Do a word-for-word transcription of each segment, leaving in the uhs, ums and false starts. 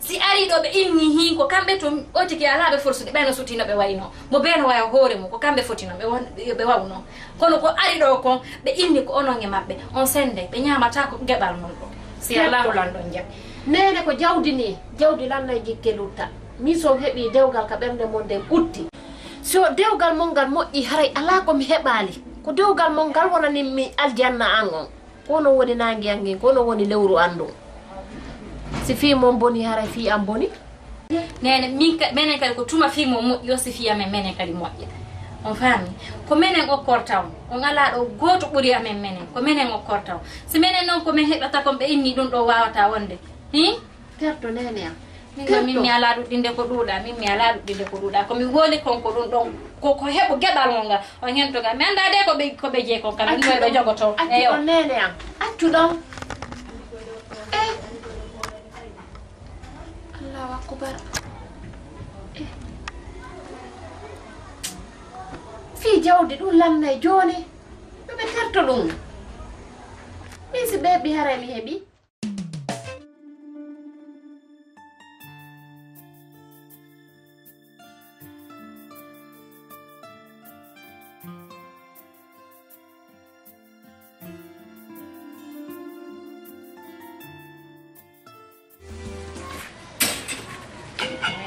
Si ari ɗo ɓe inni hin ko kamɓe to o tigi alaa ɓe forsude ɓe no suti no ɓe wayno. Mo ɓe no wayo hoore mum ko kamɓe foti no ɓe won-, ɓe wawno. Kono ko ari ɗo kon ɓe inni ko onon e maɓɓe. On sende ɓe ñaamata ko geɓal mon ɗo. Si alaa ko lanɗon jaɓi. Neene ko jawdi ni, jawdi lanna e jikke lutta. Min so heɓi dewgal ka ɓernde mon nden utti. So dewgal mon ngal moƴƴi haray alaa ko mi heɓaali. Ko dewgal mon ngal wonani mi aljanna an on. Ko non woni naange an ngen, ko non woni lewru an ndun. Si fii mon boni, haray fii an boni. Neene, min ka-, menen kadi ko tuma fii mon moƴƴi o, si fii amen, menen kadi moƴƴa. On faami? Ko menen okkorta on. On alaa ɗo gooto ɓuri amen menen. Ko menen okkorta on. Si menen non ko men heɓata kon ɓe inni ɗun ɗo waawata wonde. Hin? Terto neene am. Min ɗo, min mi alaa ɗuɗɗinde ko ɗuuɗa, min mi alaa ɗuɗɗinde ko ɗuuɗa. Ko mi woni kon ko ɗun ɗon, ko, ko heɓu geɓal mon ngal, on hento ngal. Mi anndaa de ko ɓe, ko ɓe jeyi kon kam, min ɗo ɓe jogoto. Accu ɗon neene am. Accu ɗon. Eh. Allahu akbar. Eh. Fii jawdi ɗun lannay jooni. Ɓe ɓe terto ɗun. Min si ɓe ɓi haray mi heɓi.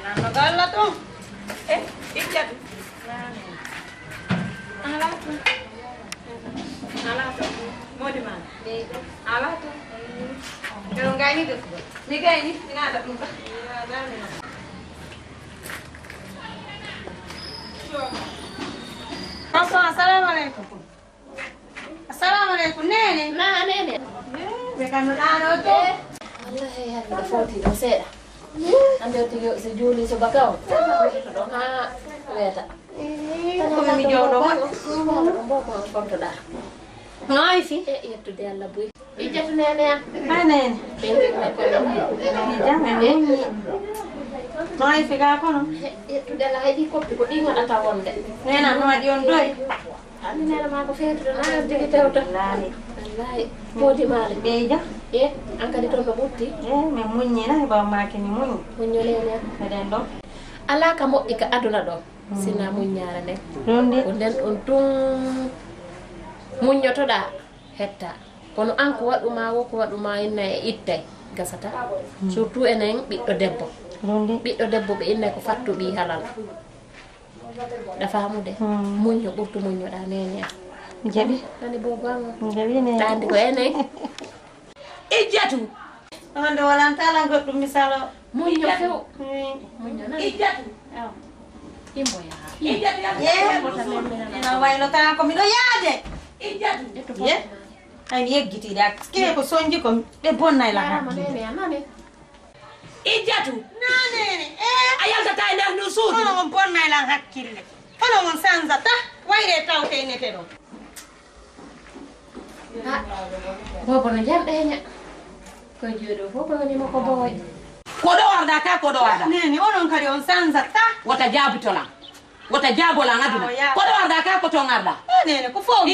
Nanno galla to. Eh, ijjatu. Ala to. Ala to. Modi ma. Ala to. Kero gayni de. Mi gayni, ina da ɗum ba. Assalamu alaikum. Assalamu alaikum, neene. Na, neene. Eh, ɓe kam no ɗaano to. Eh, wallahi, hannde foti ɗo seeɗa. Hannde o tigi, so juuli subaka o, to ɗon haa weeta. Eh, ko mi jooɗo ma. Ɗon bo ko kontoɗaa. No ay fi? Eh, yettude Allah buy. Ijjatu neene am. Ha, neene. Ɓe mbiɗ mi kono. Jam e muññi. No ay fi ga kono? Eh, yettude Allah, hay ɗi koppi ko ɗi ngaɗata wonde. Neene am, no waɗi on doy? Anndi neene maa ko feetude, na tigi tewta. Wallaahi. Wallaahi. Moodi maale. Ɓeyja. E, an kadi toon no ɓurti. E, min muññi na, heɓa maaki mi muññi. Muñño neene. Meɗen ɗo. Alaa ka moƴƴi ka aduna ɗo, mm, sina muññaare nden. Ɗum de. Ko nden ɗon tun muññotoɗaa, hetta. Kono an ko waɗu maa wo, ko waɗu maa inna e ittay, gasata. Mm. Surtout enen ɓiɗɗo debbo. Ɗum de. Ɓiɗɗo debbo ɓe innay ko fattu ɓii halal. Ɗa faamude? Hmm. Muñño ɓurtu muññoɗaa neene am. Jaɓi. Nani boobo am o? Jaɓi neene. Taandi ko enen. Ijjatu. Wonde walanta lan goɗɗum misal o. Muñño few. Hmm. Muñño nani. Ijjatu. Aw. Imbo yaa. Ijjatu yaa. Yee. Ina wayno tan ko miɗo yaade. Ijjatu. Ye. Ay mi yeggitiiɗe ak. Kee ko soñji ko ɓe bonnay la. Yaama hakkiilo. Neene a nani. Ijjatu. Naa neene, eh? A yaltata e nder ndu suudu. Kono on bonnay lan hakkille. Kono on sanzata. Wayre tawte nete ɗo. Ha. Bobo no jam ɓeeña. Ko jooɗo fof ko woni mo ko bowoy. Ko ɗo warda ka, ko ɗo warda. Neene, onon kadi on sanzata. Wota jaabuto lan. Wota jaabo lan aduna. Awa, yaa. Ko ɗo warda ka, ko ton arda. Ah, neene, ko fof.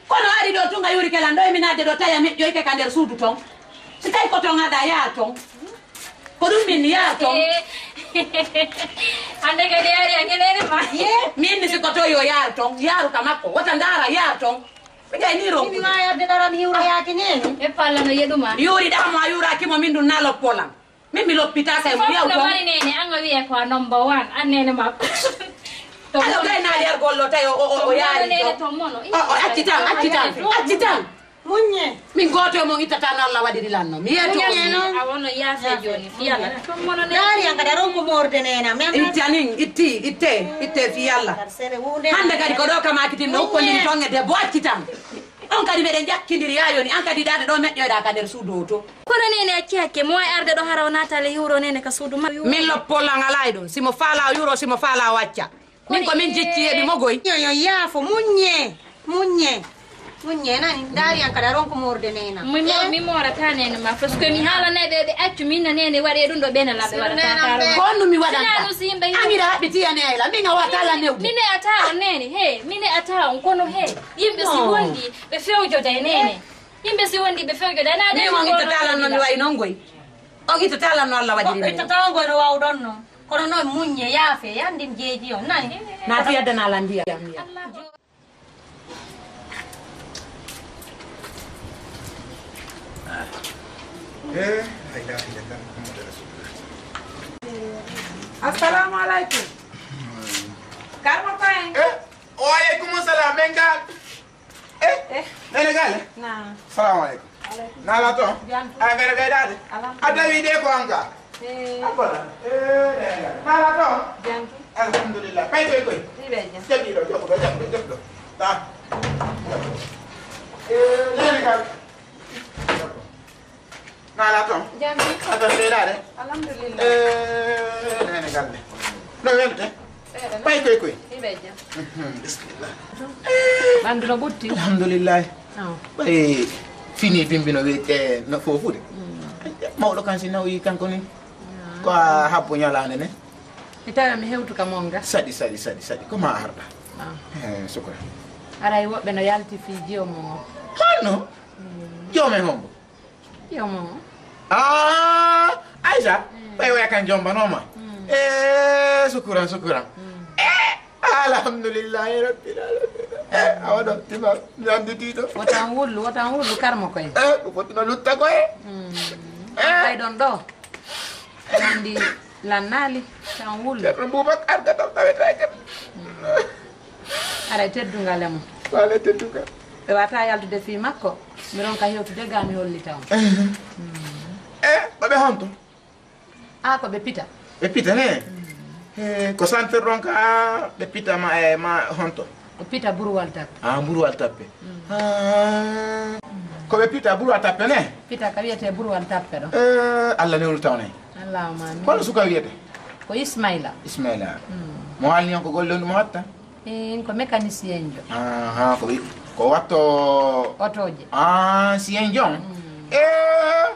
Kono ari ɗo tun a yuuri kelan ɗo e mi naatde ɗo tawi a meƴƴoyke ka nder suudu ton. Si tawi ko ton aɗa yaha ton. Ko ɗum min yaha ton. Hannde kadi ari a gelere ma. Ye, min mi sikoto yo yaha ton, yaaru ka makko. Wota ndaara yaha ton. Mi gay ni ro. Mi ma yarde dara mi hiwro yaaki nene. E palla no yeɗuma. Yuuri ɗa mo a yuuraki mo min ɗum na loppolan. Min mi loppita kay mo yaw ton. Mari nene an a wiya ko a number one an nene ma. Aɗo gay na yer gollo tayo o o o yaari to. O o acci tan acci tan acci tan. Muññe. Min gooto e mon ittata no Allah waɗiri lan no mi yeeto. A wono yaase jooni fi Allah. Yaari an kada ronko morde nena men. Ittanin itti itte itte fi Allah. Hannde kadi ko ɗo ka makitin no ukkondiri ton e debbo acci tan. On kadi meɗen jakkindiri yaa yoni an kadi daade ɗo meƴƴoyɗa ka nder suudu o to. Kono nene acci hakke mo wawi arde ɗo hara o naatale yuuro nene ka suudu ma. Min loppollan alaa e ɗum simo faala o yuuro simo faala o acca. Min ko min jicci yeɓi mo goy. Yo yo yaafo muññe muññe muññe nani ndaari an kadi a ronko morde nena. Mi mo- mi morata nene ma parce que mi haalane ɓe ɓe accu min na nene waɗe ɗum ɗo ɓena laɓe waɗata karo. Ko honno mi waɗanta? An ira haɓɓiti yani ayla min a wata la newde. Min e ata on nene he min e ata on kono he. Yimɓe si wondi ɓe fewjoda e nene. Yimɓe si wondi ɓe fewjoda na de. Min on ittata lan no mi wayi non goy. On ittata lan no Allah waɗiri min. Ittata on goy no waawɗon non. Kono noon muññe, yaafe, yandi mi jeeji on, nani? Naati addana lan ndiyam, ndiyam. Eh, la ilaha illallah, Muhammadu Rasulullah. Assalamu alaikum. Karma Faye. Eh, wa alaikum salam, men ga. Eh, eh. Nene gale? Naam. Salamu alaikum. Alaikum. Nala to? Jam. Ay, mere be dade? Alhamdulillah. Ada wi de ko anka. Eh. Abara. Eh, nene gale. Nala to? Jam. Alhamdulillah. Pay koy koy. Ibe jam. Jabi do, jabi do, jabi do, jabi do. Ta. Eh, nene gale. Nala to? Jam. Ada be dade? Alhamdulillah. Eh, nene gale. No welde? Pay koy koy. Ibe jam. Mhm, bismillah. Bandu no butti. Alhamdulillah. Oh. Ɓay fini bimbi no wiyete no fofude. Mm. Mawɗo kan si nawi kanko ni. Ah. Ko a habbo ñalaande ne. Mi tawi mi hewtu ka monga. Saɗi, saɗi, saɗi, saɗi. Ko ma arda. Ah. Eh, sukra. Aray woɓɓe no yalti fii jiyo mo. Hano? Mm. Jiyo men hombo? Jiyo mo. Ah, Aisha. Mm. Ɓay waya kan jomba no ma. Mm. Eh, sukura, sukura. Mm. Eh, alhamdulillahi rabbil alamin. Eh, awa ɗo, tima, mi annditi ɗo. Wotan wullu, wotan wullu karmo koy. Eh, ko foti no lutta koy. Mm. Eh. Ay ɗon ɗo. Lanndi lannaali, tan wullu. Ceerno Boubacar, gatal tawetake. Mm. Aray teddungal e mum. Wala teddungal. Ɓe wata yaltude fii makko. Mi ronka hewtude ga mi hollita on. Eh, ko ɓe honto? Ah, ko ɓe pita. Ɓe pita ne? Eh, ko santer ɗon ka ɓe pita ma, eh, ma honto? Ko pita Buruwal Tappe. Ah, Buruwal Tappe. Mm. Ah. Ko ɓe pita Buruwal Tappe ne? Pita ka wiyete Buruwal Tappe ɗo. Eh, Allah newnu tawne. Allahumma amin. Kono suka wiyete? Ko Ismaila. Ismaila. Mm. Mo haalni on ko golle on ɗum watta? Eh, ko mécanicien jo. Aha, ko wi-, ko watto otooje. Ah, sien jon. Mm. Eh.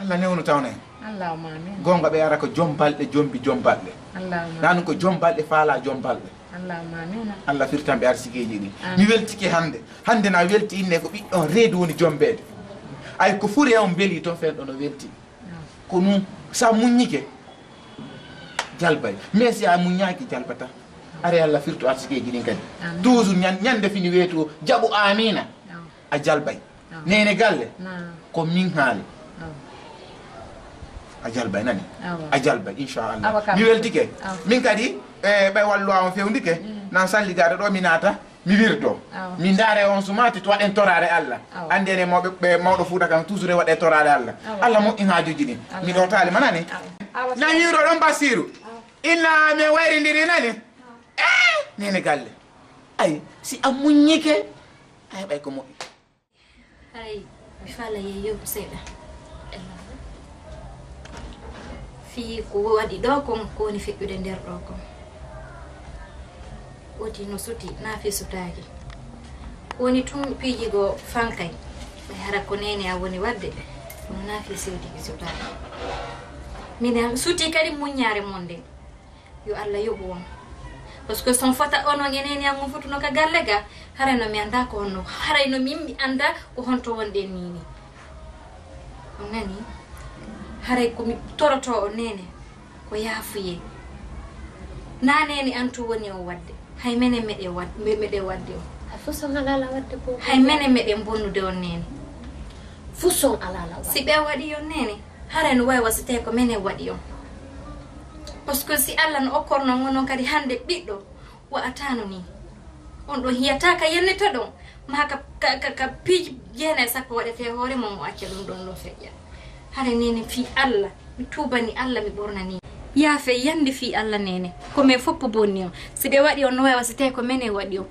Allah newnu tawne. Allahumma amin. Gonga ɓe ara ko jom balɗe, jombi jom balɗe. Allahumma amin. Nanun ko jom balɗe faala jom balɗe. Allahumma amin. Allah firtan ɓe arsikeeji ɗi. Amin. Mi weltike hannde. Hannde na welti inne ko ɓiɗɗon reedu woni jombeede. Ay ko furi e on mbeli ton fen ɗon o welti. Amin. Ko nun sa muññike jalbay. Mais si a muññaaki jalbata. Are Allah firtu arsikeeji ɗin kadi. Amin. Toujours ñan-, ñande fini weetu o jaɓu amina. Amin. A jalbay. Awa. Nene galle. Naam. Ko min haali. Awa. A jalbay nani? Awa. A jalbay, inchallah. Awa, kam. Mi weltike. Awa. Min kadi, eh, ɓay walluwa on fewndike. Mm. Nan salligade ɗo mi naata, mi wirdo. Awa. Mi ndaare on sumati to waɗen toraare Allah. Awa. Andi ene mawɓe, ɓe mawɗo Fuuta kan, toujours e waɗe toraare Allah. Awa. Allah moƴƴin haajuji ɗin. Allah. Mi ɗo taali ma nani? Awa. Awa. Nan hiiro ɗon Basiru. Awa. Inna men wayrindiri nani? Awa. Eh, nene galle. Ay, si a muññike, ay ɓay ko moƴƴi. Hay, mi faala yeeyugo seeɗa. Fii ko waɗi ɗo kon, ko woni feƴƴude nder ɗo kon. Oti no suti, naa fii sutaaki. Ko woni tun piiji goo fankay. Ɓay hara ko neene a woni waɗde, kono naa fii sewtiki sutaaki. Minen suti kadi muññaare mon nden. Yo Allah yoɓu on. Parce que son fota onon e neene an on fotuno ka galle ga, haray no mi annda ko honno, haray no min mi annda ko honto wonɗen nii ni. On nani? Haray ko mi toroto on neene, ko yaafuyee. Naa neene an tun woni on waɗde. Hay menen meɗen waɗ-, me-, meɗen waɗde on. Hay fof son alaa alaa waɗde ko. Hay menen meɗen bonnude on neene. Fof son alaa alaa waɗde. Si ɓe waɗi on neene, haray no wawi wa si tawi ko menen waɗi on. Parce que si Allah no okkorno on onon kadi hannde ɓiɗɗo, wa'ataano nii. On ɗon hiyata ka yennete ɗon, maa ka, ka, ka, ka piiji jeenayi sappo waɗete e hoore mum, o acca ɗum ɗon ɗo feƴƴa. Hare neene fii Allah, mi tuubani Allah, mi ɓornanii. Yaafe yande fii Allah neene, ko men fof bonni on. Si ɓe waɗi on no wawi wa si tawi ko menen waɗi on.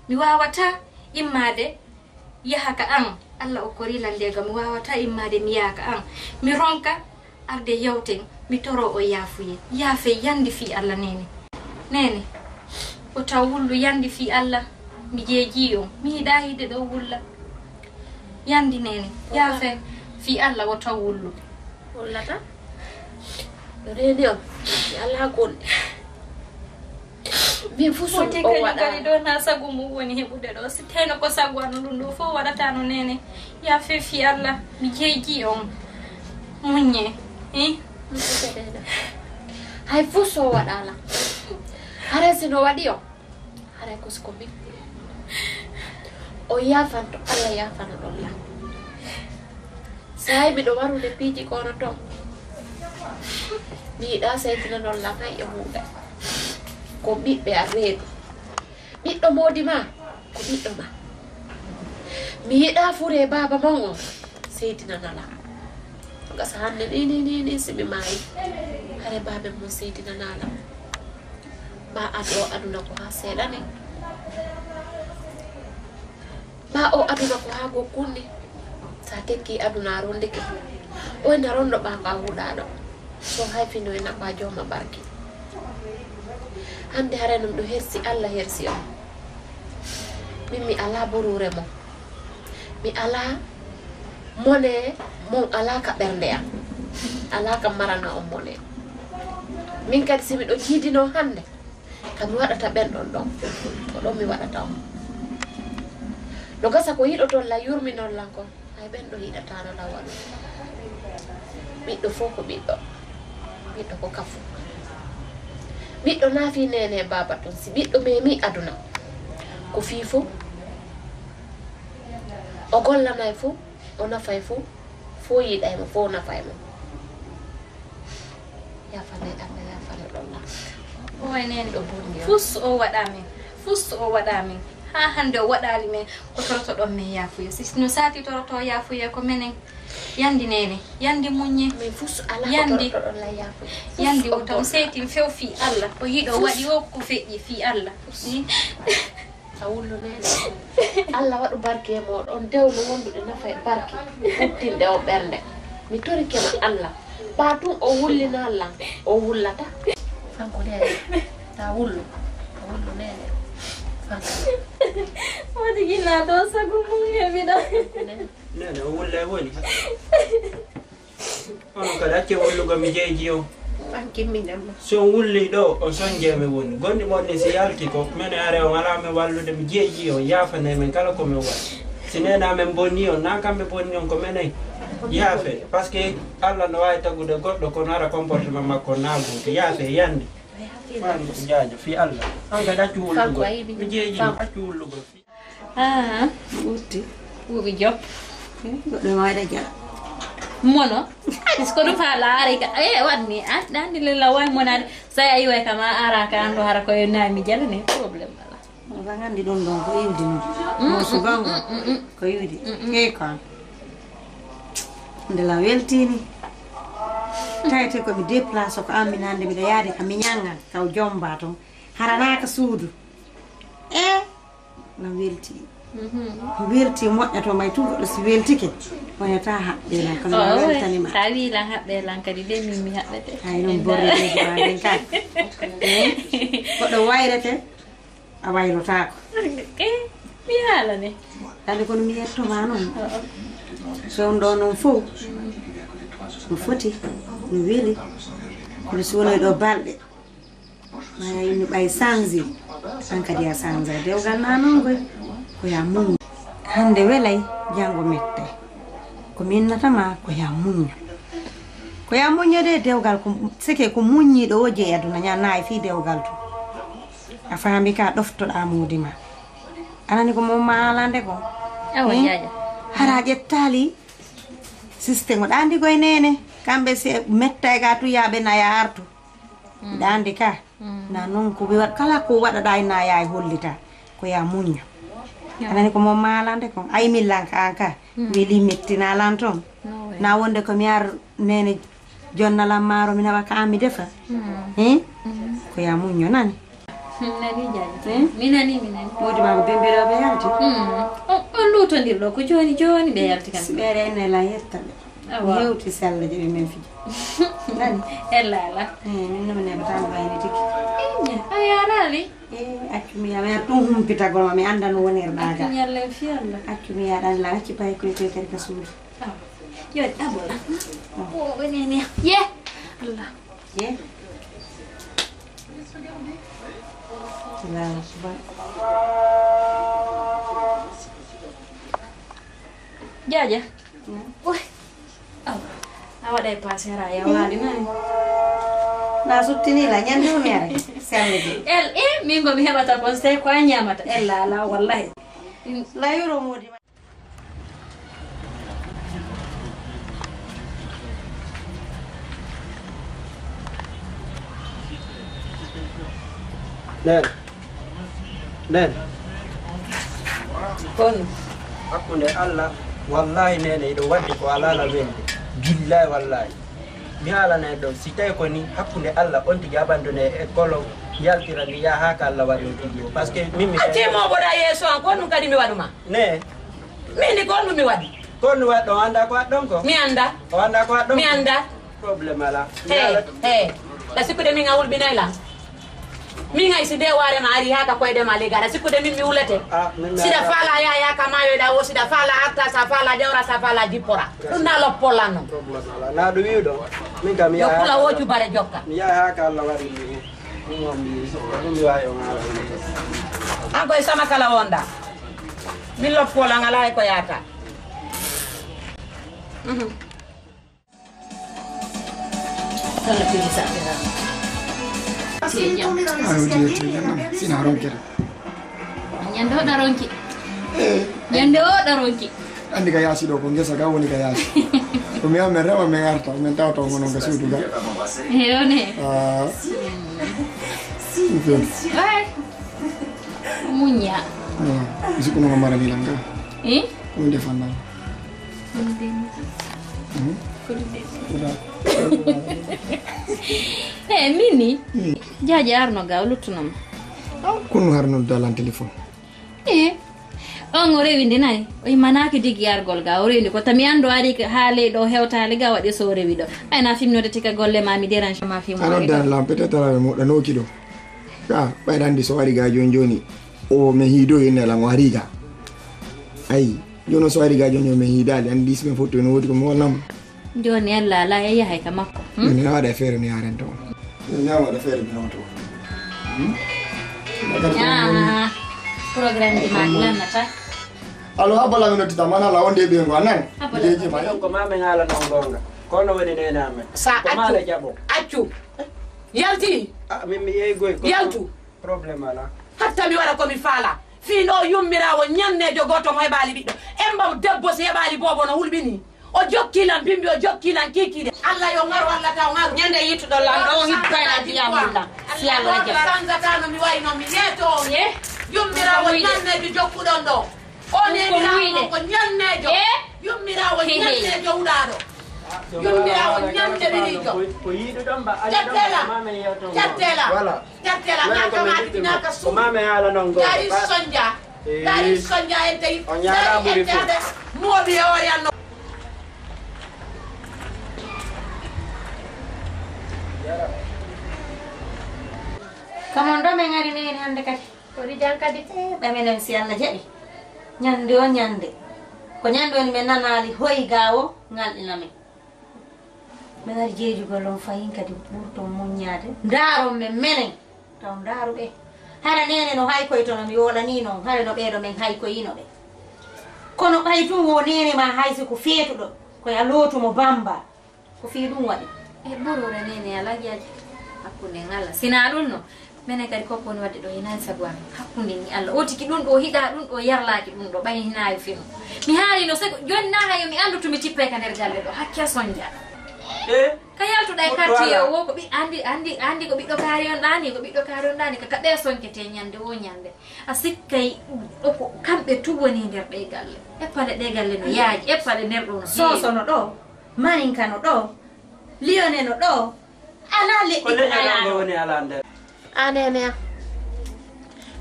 Mi waawata immaade yaha ka an, Allah okkori lan ndeega, mi waawata immaade mi yaha ka an. Mi ronka arde yewten, mi toro o yaafuye. Yaafe yandi fii Allah neene. Neene, o taw wullu yandi fii Allah, mi jeejii on. Mi yiɗaa yiide ɗo wulla. Yandi neene, yaafe fii Allah o taw wullu. Wullata? Reeni on, mi alaa gonɗi. Min fuu son woni o kañum waɗa. Kadi ɗo na sagu mum woni heɓude ɗo. Si tawno ko sagu an ɗum ɗo fof waɗata no neene. Yaafe fii Allah, mi jeejii on. Muññe. Eh? Hay fuu so waɗaala. Haray si no waɗi o. Haray ko siko min. O yaafanto, Allah yaafano ɗon lan. Saay miɗo warude piiji kono ton. Mi yiɗa seytinanon lan hay e huunde. Ko ɓiɓɓe a reedu. Ɓiɗɗo moodi ma ko ɓiɗɗo ma. Mi yiɗa fure baaba mon on seydinana lan. Ko gasa hannde ni ni ni ni si mi maayi. Hare baabe mon seydinana lan. Ba ado aduna ko ha seeɗa ni. Ba o aduna ko ha gokkun ni. Sa tekki aduna a rondike. O ena rondo ɓa ko a huɗaɗo. So hay fino ena ɓa jooma barki. Hannde hare no miɗo hersi Allah hersi on. Min mi ala borure mon. Mi ala mone mon ala ka ɓernde am. Ala ka marana on mone. Min kadi si miɗo jiidino hannde. Ka mi waɗata ɓen ɗon ɗon. Ko ɗon mi waɗata on. No gasa ko yiɗoton la yurminon lan kon. Hay ɓen ɗo yiɗataano law waɗu. Ɓiɗɗo fof ko ɓiɗɗo. Ɓiɗɗo ko kafu. Ɓiɗɗo na fii neene e baaba tun. Si ɓiɗɗo memi aduna, ko fii fof. O gollanay fof, o nafay fof, fof yiɗay mo, fof nafay mo. Yaafanay Allah, yaafana ɗon lan. O way neene ɗo bonni o. Fus o waɗa min. Fus o waɗa min. Haa hannde o waɗaali min ko torotoɗon min yaafuya. Si no saati toroto yaafuya ko menen. Yandi neene, yandi muññe. Min fus ala ko torotoɗon lan yaafuya. Yandi o taw seetin few fii Allah. O yiɗo waɗi o ko feƴƴi fii Allah. Fus. Hmm? A wullu neene. Allah waɗu barke e mooɗon. On dewle wonduɗe nafa e barke. Huttinde o ɓernde. Mi torike ma Allah. Ɓa tun o wullina lan. O wullata. Fanko neene. Ta wullu. A wullu neene. Fanko. Wodi gina ɗo sagu mum heɓiɗa. Neene. Neene, o wulla e woni. Onon kadi, accee wullugo, mi jeeji on. An kimminan ma. Si on wullii ɗoo, on sonjee mi woni. Gonɗi mon ni si yalti ko, menen are on alaa men wallude, mi jeeji on, yaafanee men kala ko men waɗi. Si neene amen bonnii on, naa kamɓe bonni on, ko menen. Yaafee, parce que Allah no waawi tagude goɗɗo, kono hara comportement makko naa gooto. Yaafee, yandi. Faa mi jaajo, fii Allah. An kadi, accu wullugo. Mi jeeji ma, accu wullugo. Ah, ɓurti. Ɓuuɓi job. Goɗɗo ma waɗa jala. Mono. Hadis ko ɗum fa laari ka. Eh, waɗni. Ah, ɗandi lilla way monade. Sa a yiway kama ara ka ando hara ko yo nami jala ne problème ala. Oga gandi ɗum ɗon ko iwdi mum. Mo sugango. Ko iwdi. Ke kon. Nde la weltini. Tawete ko mi déplace ko amminande miɗo yaade ka mi ñanga. Kaw jomba ton. Haranaka suudu. Eh. Na welti. Ko welti moƴƴato may tun goɗɗo si weltike. Wayata haɓɓe lan kono mi weltani ma. Sa wi lan haɓɓe lan kadi de min mi haɓɓete. Ay non borre de ba den ka. Goɗɗo wayrete a wayrotaako. Eh, mi haalane. Dande kono mi yetto ma non. So on ɗo non fof. No foti, no weli. Kono si wonoy ɗo balɗe. Maya ino ɓay sanzi. An kadi a sanza dewgal na non koy. Ko ya muñ. Hande welay jango mettay. Ko minnata ma ko ya muñño. Ko ya muñño de dewgal ko seke ko muññiɗo o jeeya duna ña naay fii dewgal to. A faami ka ɗoftoɗa muudi ma. Anani ko mo maalande ko. Awa jaaja. Hara ƴettali. Siste ngo ɗandi koye nene. Kamɓe se mettay ga tu yaɓe na ya artu. Mbiɗa anndi ka na noon ko wi waɗ kala ko waɗaɗa e naya e hollita ko ya muñño. Anani ko mo maalande kon ay millan ka an ka weli mettina lan toon. Na wonde ko mi ar nene jonnalan maaro mi nawa ka an mi defa. Hin ko ya muñño nani. Nani jaaji. Mi nani mi nani. Wodi ma ko bembirooɓe yalti. On lutondirɗo ko jooni jooni ɓe yalti kam. Si ɓeere ene la yetta ɓe. Awa. Yewti sella je ɓe men fiji. Nani? Ella ala. Eh, min no mi neɓata mi wayni tigi. A yaraali? Eh, accu mi yama yar tun humpitagol ma mi annda no wonirɗa ga. Accu ñallen fi Allah. Accu mi yaɗan la acci pay koy koy kadi ka suudu. Awa. Yo abola. Ko ɓe nene. Ye. Allah. Ye. Allahu akbar. Jaaja. Uy. Awa. Waɗa e pasera ya waali nani. Na suttini la ñande o mere. Selle de. El e min go mi heɓata kon sey ko a ñamata. El la la wallahi. La yuro modi. Nen. Nen. Kon. Hakkunde Allah, wallahi nene iɗo waddi ko alala welde. Billahi wallahi. Mi haalana en ɗo, si tawi ko ni hakkunde Allah on tigi abandone e kolo yaltira ndi yaha ka Allah waɗi o tigi o. Parce que min mi acce mo boɗa yeeso an, ko ɗum kadi mi waɗuma. Ne. Min ni ko ɗum mi waɗi. Ko ɗum waɗɗon, o annda ko waɗɗon ko? Mi annda. O annda ko waɗɗon? Mi annda. Problème ala. He, he. La sikkude min a wulɓinay lan. Min ay si nde warema ari ha ka koyɗe ma legara sikkude min mi wulete. Ah, min mi siɗa ara. Fala yaya ka mayoɗa o siɗa fala arta sa fala jawra sa fala jippora. Ɗum na loppolan non. Problème ala. Na ɗum wiwɗo. Min kam yo yaya kula ha woju bare jokka. Mi yaya ha ka Allah waɗi mi. Ɗum on mi ɗum mi wawi on ala. An koye sama kala wonda. Min loppolan ala e ko yata. Mhm. Kala pili saɗɗira. Ayo jeeto jana sina ronkere. Ñande o ɗa ronki. Eh. Ñande o ɗa ronki. Andi ka yaasi ɗo ko ngesa ga woni ka yaasi. Ko mi amma rema men arta men tawta mo non ka suudu ga. He one. Ah. Ay. Muña. Ah, isi ko no mara ni langa. Eh? Ko defanda. E mini jaaji arno ga o luttunoma. Kunu har nodda lan téléphone. E on o rewi ndi nayi o immanaaki digi argol ga o rewi ndi ko tami anndo ari ha ley ɗo hewtaali ga waɗi so o rewi ɗo ɓayna fimnode tika golle ma mi dérange ma fimo a nodda lan peut-être aɓe moɗɗanoki ɗo ka ɓayna anndi so ari ga joni joni o mi hiido yenne lan o ari ga ayi. Jooni o soyri ga jooni o men hiidaali anndi si men fotti no woodi ko mi wallam. Jooni Allah ala e yahay ka makko. Min na waɗa feere mi yaaren to. Min na waɗa feere mi yawto. Ah, programme di ma lannata. Alo habala mi nottita mana la wonde ɓe ngo anan. Deji ma. Ko ma men ala non gonga. Kono woni nena men. Sa accu. Accu. Yalti. Ah, min mi yeyi goy ko. Yaltu. Problème ala. Hatta mi waɗa ko mi faala. Fii ɗo yummiraawo ñanneejo gooto mo heɓaali ɓiɗɗo. Emba debbo si heɓaali boobo no hulɓinii. O jokki lan bimbi, o jokki lan kiikiiɗe. Allah yo ŋaru, Allah taw ŋaru. Ñande yittuɗo lan ɗo o hibbana ndiyam mum lan. Si Allah jaɓi. Sanzata no mi wayi no mi yeeto on. Yummiraawo ñanneejo jokkuɗon ɗo. O neeniraawo mon ko ñanneejo. Yummiraawo ñanneejo wulaaɗo. Yummiraawo ñande ɓiriijo. Jattela. Jattela. Jattela. Naka maati naka su. Dari sonja. Dari sonja en tawi. O ñaara ɓuri fu. Mooɓi e ori anno. Kamon ɗo men ari neni hannde kadi. Ko ɗi jam kadi. Eh, ɓe menen si Allah jaɓi. Ñande o ñande. Ko ñande woni men nanaali hoy ga o ngalɗina men. Men ari jeejugol on fayin kadi ɓurton muññaade. Ndaaron men menen. Taw ndaaru ɓe. Hara nene no haykoytono mi woolanii non. Hara no ɓeeɗo men haykoyino ɓe. Kono ɓay tun wo nene ma hay si ko feetuɗo. Ko ya lootu mo bamba. Ko fii ɗum waɗi. E ɓorore nene alaa yaaji hakkunde ngal. Sinaa ɗum no menen kadi ko koni waɗde ɗo hinaa sabu am hakkunde ni Allah o tigi ɗum ɗo hiɗaa ɗum ɗo yarlaaki ɗum ɗo ɓay hinaa yo fino mi haali no sego jooni naa hayo mi anndu to mi tippay ka nder galle ɗo hakke sonja ka yaltuɗa e quartier o wo ko ɓi andi andi andi ko ɓiɗɗo kaari on ɗaani ko ɓiɗɗo kaari on ɗaani ka kaɓe sonkete ñande o ñande a sikkay ɗo ko kamɓe tu woni nder ɗe galle e pale ɗe galle no yaaji e pale nder ɗo no sosono ɗo Maninka no ɗo, Liyone no ɗo, alaa leɗɗi ko alaa ɗo. Anene am,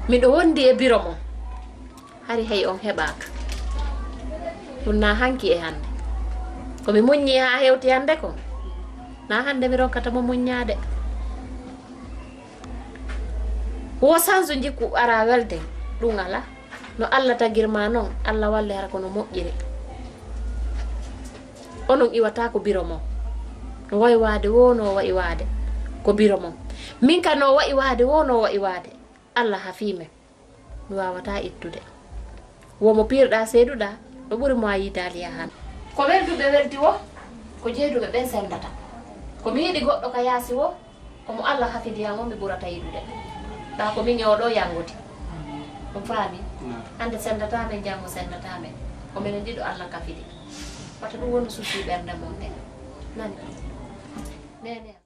miɗo wondi e biro mon, hari hay on heɓaaka. Ɗum na hanki e hannde. Ko mi muññi haa hewti hannde ko, na hannde mi ronkata mo muññaade. Wo sansu njikku ara welde, ɗum alaa. No Allah tagir ma noon, Allah walle hara ko no moƴƴiri. Onon iwata ko biro mon. No wayi waade wo no wayi waade ko biro mon. Min ka no wayi waade wo no wayi waade. Allah hafii men. Mi waawata ittude. Wo mo piirɗa seeduɗa no ɓuri mo a yiidaali yahan. Ko welduɓe weldi wo. Ko jeeduɓe ɓen senndata. Ko mi yiɗi goɗɗo ka yaasi woo, ko mo Allah hafidi han on mi ɓurata yiɗude. Ɓaa ko min e oo ɗoo yanngoti. On faami? Hannde senndataa men, janngo senndataa men. Ko menen ɗiɗo Allah kafidi. Wata ɗum wonu suusi ɓernde mon nden. Nani? Nene.